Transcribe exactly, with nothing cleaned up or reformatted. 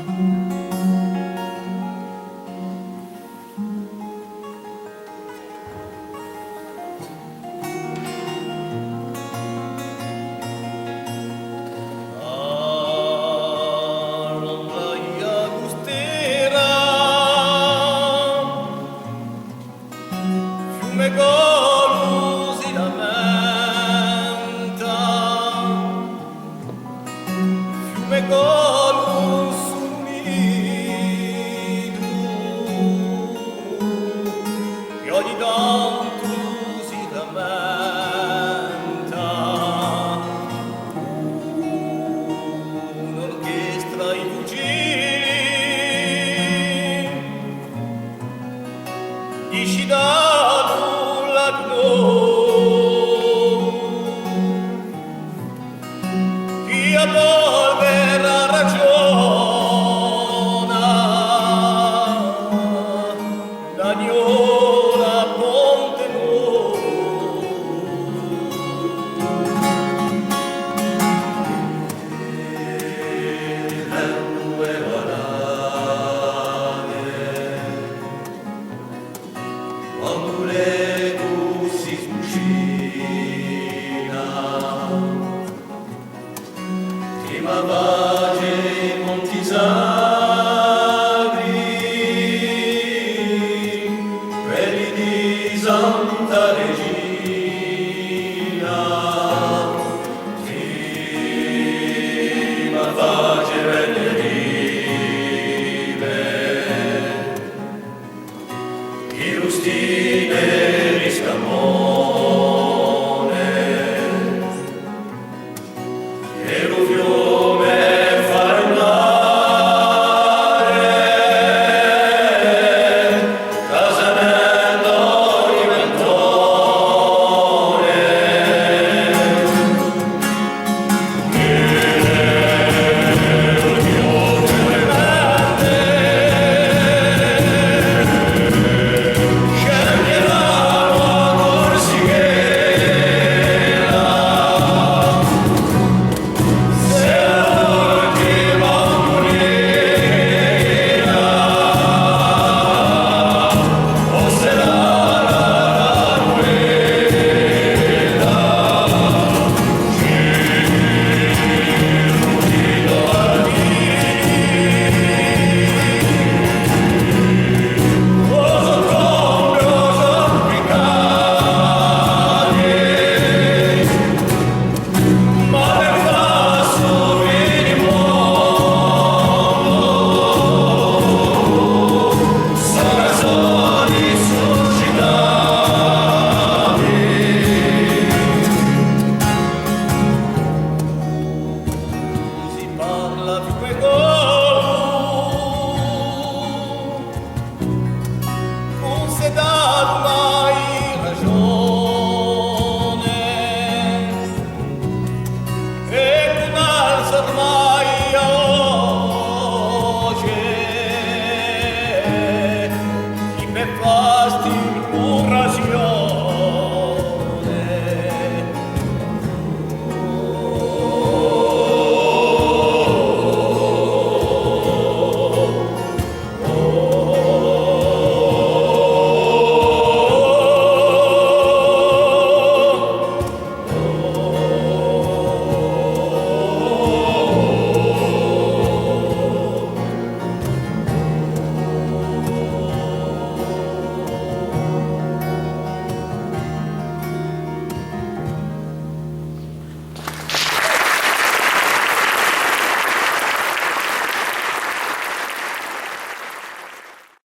Fiume Golu si lamenta, Fiume Golu sulu nidu, è ogni tantu si lamenta un'orchestra di fucili. Dici da tu la tua, chì a polvera ragiona, la gnora ponte no. Quandu l'ecu si sbucina, prima face i monti sacri, quelli di Santa Regina, prima face venire i rustine di Scamone, è lu fiume fà il mare, casamento di Ventone. Si parla più